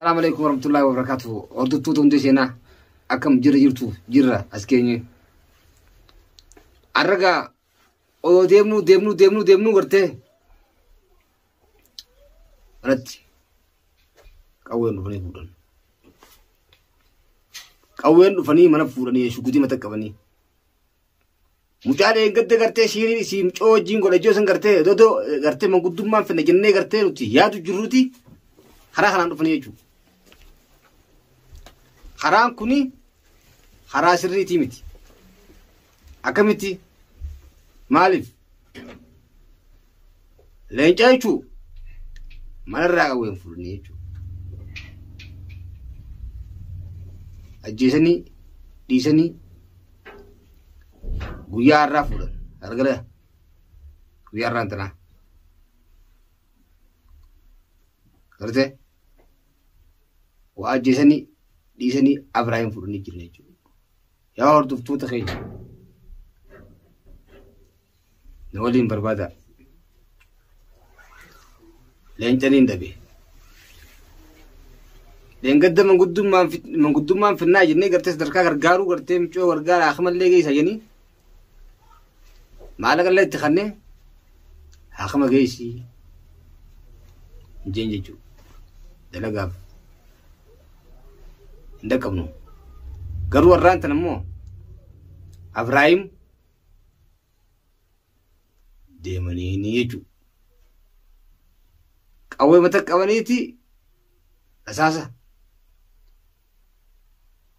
Assalamu alaikum warahmatullahi wabarakatuh. Hordoftoota hundi seenaa akkam jira jirtu jirra as keenye. Arragaa odoo deemnuu deemnuu deemnuu deemnuu gartee manatti qawween dhufanii fuudhan. Qawween dhufanii mana fuudhanii shugutii mata qabanii. Mucaa dheengadda gartee shiiriin isii mucoo wajjin godha ijoo san gartee dodoo gartee manguddummaan fedha jennee gartee nuti yaadu jirruuti karaa kanaan dhufanii jechuudha. Karaan kuni karaa sirriitii miti. Akkamitti? Maaliif? Leenca jechuun manarraa qawween fuudhanii jechuudha. Ajjeesanii dhiisanii guyyaa har'aa fuudhan. Argala guyyaa har'aan tanaa. Gartee waa ajjeesanii dhiisanii Abrahaam fuudhanii jiran jechuudha. Yaa hordoftoota keenya na waliin barbaadaa. Leencaniin dhabe. Leengadda manguddummaan finnaa jennee gartee sadarkaa gargaaruu gartee mucoo gargaara akamallee geessa jennii maallaqa illee itti kannee hakama geessii jeen jechuudha. Dalagaaf hin dhaqqabnu. Garuu warraan tan ammoo Abrahaam deemanii ni jechuudha. Qawwee mata qabaniiti rasaasa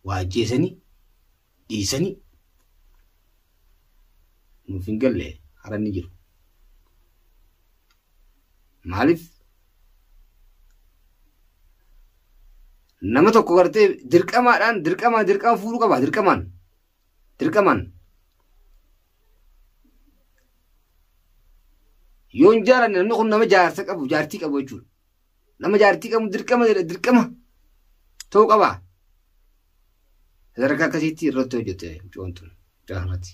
waa ajjeesanii dhiisanii nuuf hin galle haranni jiru. Maaliif nama tokko gartee dirqamaadhaan dirqamaan dirqama fuudhuu qaba dirqamaan dirqamaan yoo hin jaalanne namni kun nama jaarsa qabu jaartii qabu jechuudha. Nama jaartii qabu dirqama dirqama ta'uu qaba. Sadarkaa akkasiitti irratti hojjete mucoon tun jaarratti.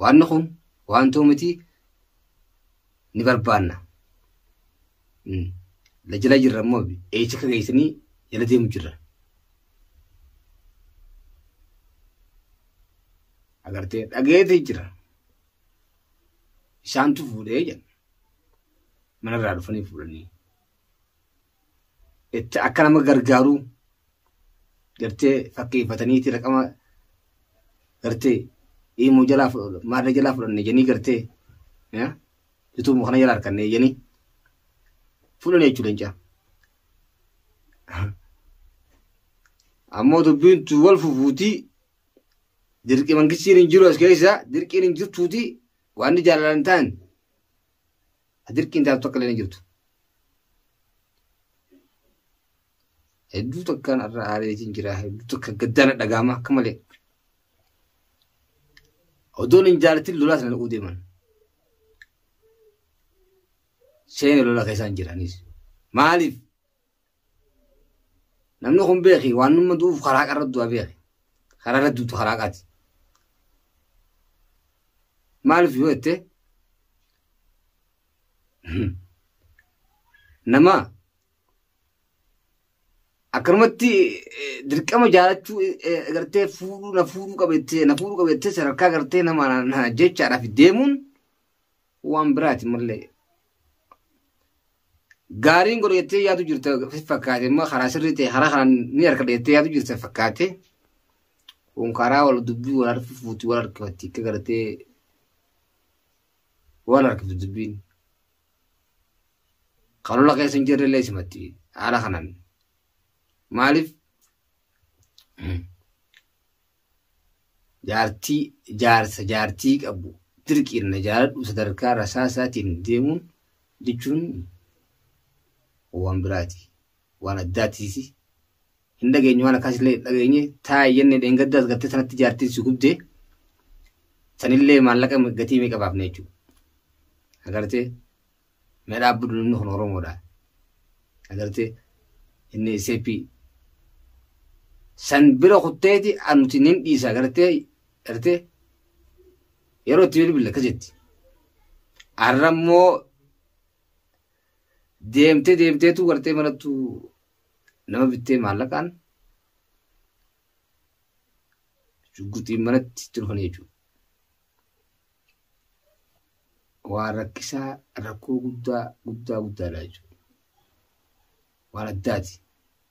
Waan kun waan ta'u miti ni barbaanna. Jala jirra immoo eessa akka geessanii jala deemu jirra. Agartee dhageetee jira. Isaantu fuudhee jedha. Manarraa dhufanii fuudhanii. Itti akka nama gargaaruu gartee fakkeeffataniiti raqama gartee hiimuu jalaa maarree jalaa fudhanne jedhanii gartee yuutuub kana jala harkanne jedhanii fuudhanii jechuudha leencaa. Ammoo dubbiin tu wal fufuutii dirqi mangistiin hin jiru as keessa dirqiin hin jirtuuti waan inni jaalalaan hin taane dirqiin taatu takka illee hin jirtu. Hedduu takkaan irra aareetiin jira hedduu takka gaddaan dhagaama akka malee. Odoon hin jaalatin lolaa sana dhaquu deeman. Seeni lola keessaan jiranis. Maaliif? Namni kun beeki waan nama du'uuf karaa qarra du'a beeki. Karaa irra duutu karaa qaati. Maaliif yoo jette nama akkanumatti dirqama jaalachuu gartee fuudhuu na fuudhuu qabettee na fuudhuu qabettee sadarkaa gartee nama na jechaadhaaf deemuun waan biraati malee. Gaariin godhu jettee yaadu jirta fakkaate immoo karaa sirrii ta'e karaa kanaan ni harkadha jettee yaadu jirta fakkaate. Kun karaa wal dubbii wal harkifuuti wal harkifatti akka gartee wal harkiftu dubbiin. Kan lola keessa hin jirre illee simatti haala kanaan. Maaliif jaartii jaarsa jaartii qabu dirqiin na jaaladhu sadarkaa rasaasaatiin deemuun jechuun waan biraati. Waan addaatiisi. Hin dhageenye waan akkasillee hin dhageenye taa'i jennee dheengaddaas gartee sanatti jaartiin si gubdee sanillee maallaqa gatii meeqa baafne jechuudha. Agartee mee dhaabbatu namni kun Oromoodha. Agartee inni SAP san bira kutteeti nuti nin dhiisa agartee agartee yeroo itti bilbille akkas jetti. Har'a immoo deemtee deemteetu gartee manattu Nama bittee maallaqaan shugguxiin manatti itti dhufan jechuudha. Waan rakkisaa rakkoo guddaa guddaa guddaadha jechuudha. Waan addaati.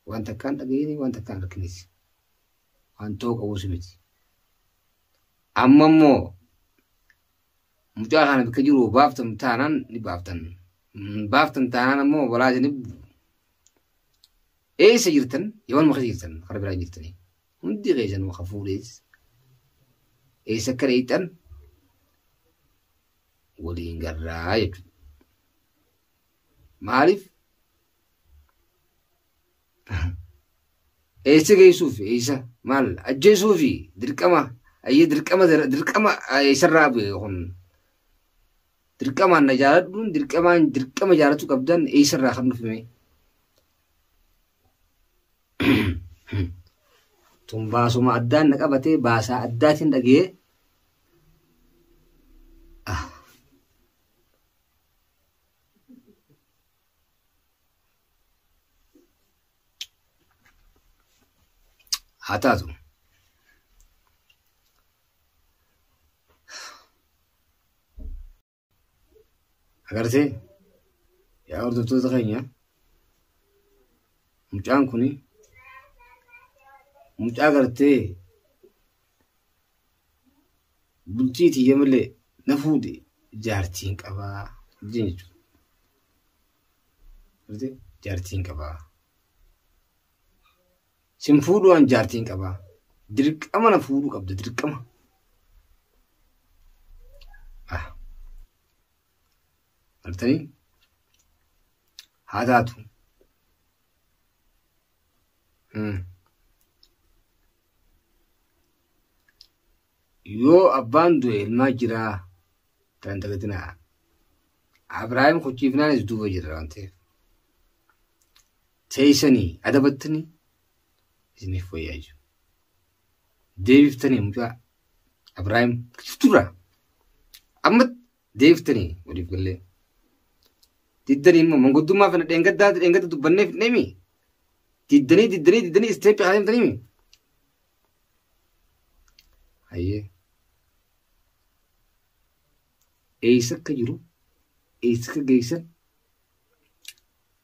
Waan takkaan dhageenye waan takkaan rakkinis. Waan ta'uu qabus miti. Amma immoo mucaa kana bakka jiru baaftan taanaan ni baaftan. Baaftan taanaan ammoo balaa isin eessa jirtan yaman maka jirtan karaa biraa jirtanii. Hundi keessan maka fuudhees eessa akka dheeyxan waliin garraa jechuudha. Maaliif eessa geessuuf eessa maal ajjeesuufi dirqama ayyee dirqama dirqama eessarraa bu'e kun dirqamaan na jaaladhuun dirqamaan dirqama jaalachuu qabdan eessarraa kan dhufime. Tun baasuma addaan na qabatee baasaa addaatiin dhagee haa taatu. Agartee yaa hordoftoota keenya mucaan kun mucaa gartee bultii tiyya malee na fuudhe jaartiin qabaa jechuudha. Gartee jaartiin qabaa. Sin fuudhu waan jaartiin qabaa. Dirqama na fuudhuu qabda dirqama. Gartanii haa taatu. Yoo abbaan du'e ilmaa jiraa tan dagatinaa. Abrahaam kochiifnaanis duuba jira waan ta'eef. Teessanii adabattanii isiniif wayyaa jiru. Deebiftanii mucaa Abrahaam tura. Amma deebiftanii waliif gallee. Diddanii immoo manguddummaa fana dheengaddaa dheengadda dubbannee fidneemi. Diddanii diddanii diddanii isteeppii adeemtaniimi. Hayyee. Eessa akka jiru eessa akka geessan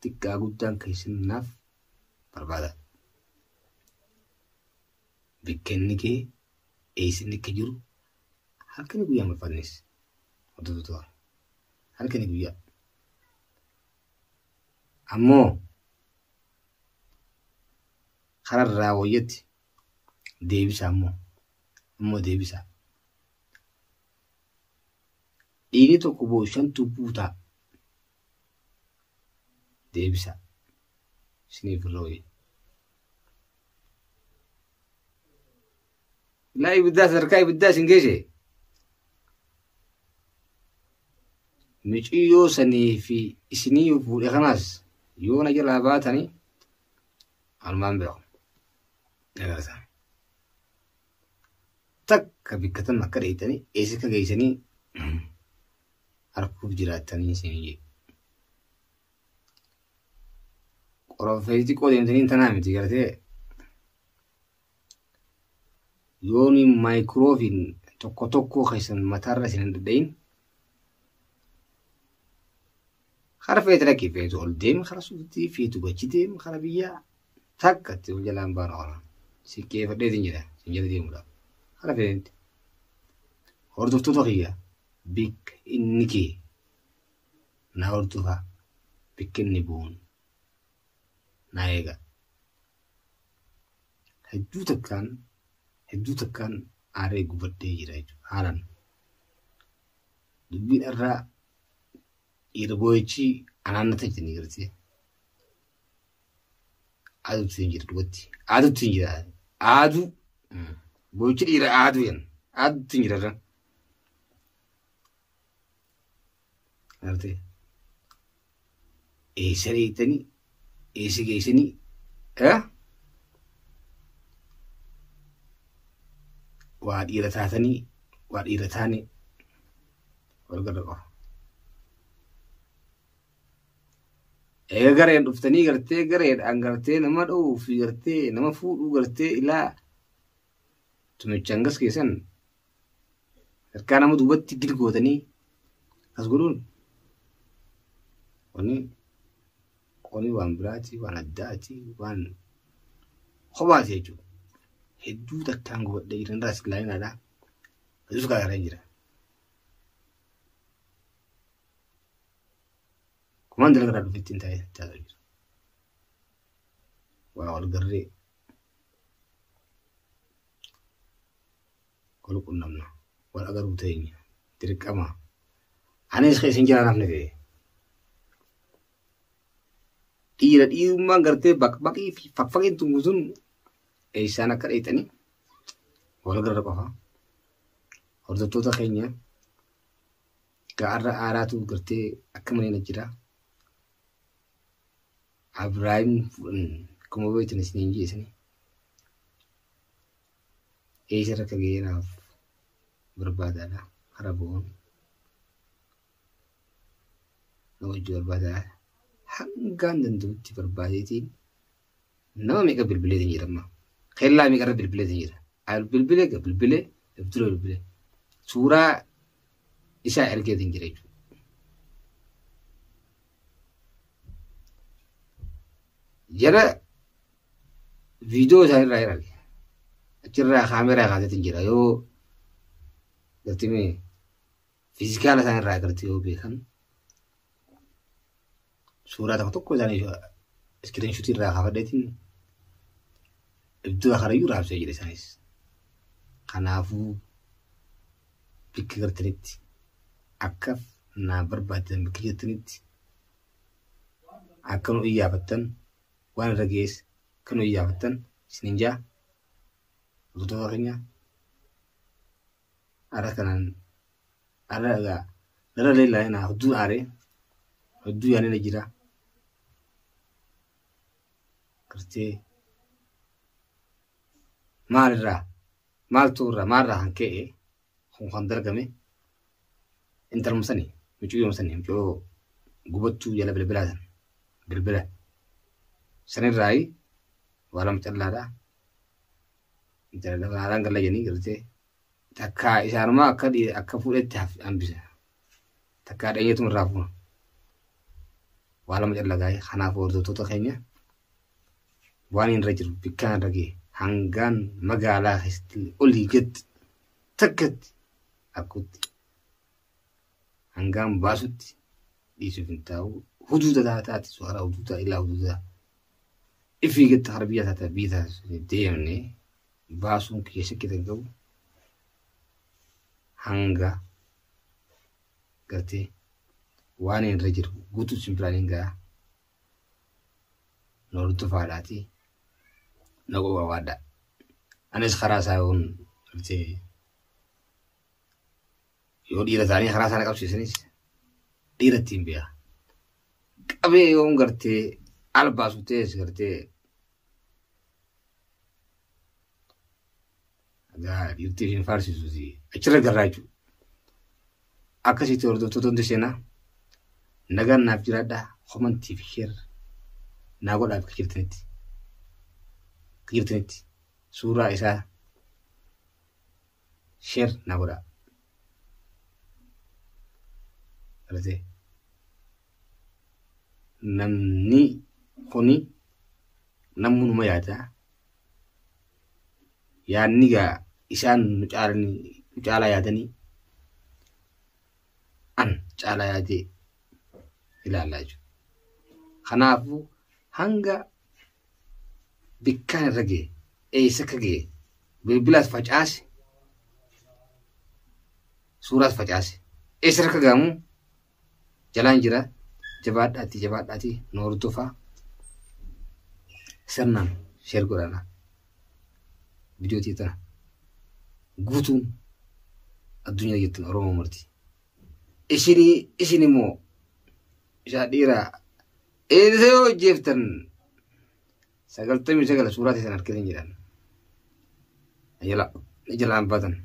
xiqqaa guddaan keessan naaf barbaada. Bakka inni ga'e eessa inni akka jiru halkanii guyyaa barbaadnes hordoftoota halkanii guyyaa. Ammoo kararraa wayyatti deebisaa ammoo deebisaa. Dhiigni tokko boo'u shantu buutaa deebisaa. Isiniif irra wayya. Laa ibiddaa sadarkaa ibiddaa isin geesse. Miciyyoo sanii fi isinii fuudhe kanaas yoo na jalaa baatanii anumaan beeku. Agarta. Takka bikkatan akka dheeytanii eessa akka geessanii arguuf jiraattanii isinii jedhu. Qorofee xiqqoo deemtanii tanaa miti gartee. Yooni maayikiroofiin tokko tokko keessan mataarra isin hin dhadhayin. Kara feete dhaqi feetu ol deemi kara suutii feetu gachi deemi kara biyyaa takka itti ol jalaan baana kana. Siqqee fadheetiin jira sin jala deemuudhaaf. Kara feetetti. Hordoftoota kiyya bikka inni kee na hordofaa bikka inni bu'uun na eega. Hedduu takkaan aaree gubadhee jira jechuudha haalaan. Dubbiin irraa dhiira boo'ichi anaannata jedhanii gartee. Aduutu hin jira dhugatti. Aduutu hin jira. Aduu. Boo'ichi dhiira aduu jenna. Aduutu hin jira irra. Gartee. Eessa dheeytanii eessa geessanii waa dhiira taatanii waa dhiira taane wal garra qofa. Eega gareen dhuftanii gartee gareedhaan gartee nama dha'uu fi gartee nama fuudhuu gartee ilaa tumicha hangas keessan harkaa nama duubatti gilgootanii as godhuun kuni kuni waan biraati, waan addaati, waan kophaati jechuudha. Hedduu takkaan gubadhee jiran irraas ilaalinaadha. Yesuus kaa'ee jira. Kumaan dalagaa dhufe ittiin taa'ee taa'aa jira. Waa wal garree wal qunnamna wal agaruu teenya dirqama. Anis keessa hin jiraan hafne ta'e. Dhiira dhiirummaan gartee baqbaqii fi faqfaqiin tun sun eessaan akka dheexanii wal garra qofa. Hordoftoota keenya gaarra aaraatu gartee akka malee jira. Abiraahim fuudhan akkuma beektan isiniin jeesanii. Eessa akka ga'eeraaf barbaadaadha. Hara bo'oon nama hojii barbaadaadha. Hangaan danda'utti barbaadeetiin nama meeqa bilbileetiin jira amma. Kellaa meeqa irra bilbileetiin jira. Bilbilee bilbilee dura bilbilee. Suuraa isaa ergeetiin jira jechuudha. Jara viidiyoo isaanirraa erge. Achirraa kaameraa kaaseetiin jira yoo gartee fiizikaala isaanirraa gartee yoo beekan suuraa tokko tokko isaanii iskiriinshuutii irraa kaafadheetiin iddoo karayyuu raabsee jira isaanis. Kanaafuu bakka gartanitti akka naa barbaadan bakka jirtanitti akka nu iyyaafattan waan irra geesse akka nu iyyaafattan isinin jaa hordoftoota keenya har'a kanaan har'a egaa dara leellaa naa hedduu aaree hedduu yaanina jira. Gartee maalirraa maaltu irraa maalirraa kan ka'e kun kan dargame intaluma sani mucayyoo sani mucayyoo gubattuu jala bilbilaa sana bilbila sanirraayi waa lama callaadha. Intala lafa haaraan galla jedhanii gartee takkaa isaanumaa akka akka fuudhetti hambisa. Takkaa dheenyeetuma irraa fuuna. Waa lama callaa gaa'ee kanaaf hordoftoota keenya waan irra jiru bikkaan irra ga'e hangaan magaalaa keessatti olii gadi takkatti akkutti hangaan baasutti dhiisuuf hin taa'u huduuda taataati suara huduuda ilaa huduuda ifii gadi hara biyya taata biyya taata deemne baasuun kiyya shakkii qabu hanga gartee waan irra jiru guutuu simbiraan hin ga'a na hordofaadhaati na qoqabaadha. Anis karaa isaa yoon gartee yoo dhiira ta'anii karaa sana qabsiisanis dhiira ittiin beeka. Qabee yoon gartee albaasu ta'es gartee egaa dhiirtii hin faarsiisuuti achirra garraa jechuudha. Akkasitti hordoftoota hundi seenaa nagaan naaf jiraadhaa komantii fi sheer naa godhaa bakka jirtanitti. Bakka jirtanitti suuraa isaa sheer naa godhaa. Gartee namni kuni namnuma yaada. Yaadni gaa isaan nu caalaa yaadanii an caalaa yaadee ilaallaa jechuudha. Kanaafuu hanga bikkaan irra ga'e eessa akka ga'e bilbilaas facaase suuraas facaase eessa akka ga'amu jalaan jira jabaadhaati jabaadhaati nu hordofaa sirnaan sheer godhanaa viidiyoo tana guutuun addunyaa jettan Oromoo marti. Isin immoo isaa dhiiraa eessa yoo hojjeeftan 99 suuraa teessan harkisan jedhan. Jalaan baatan.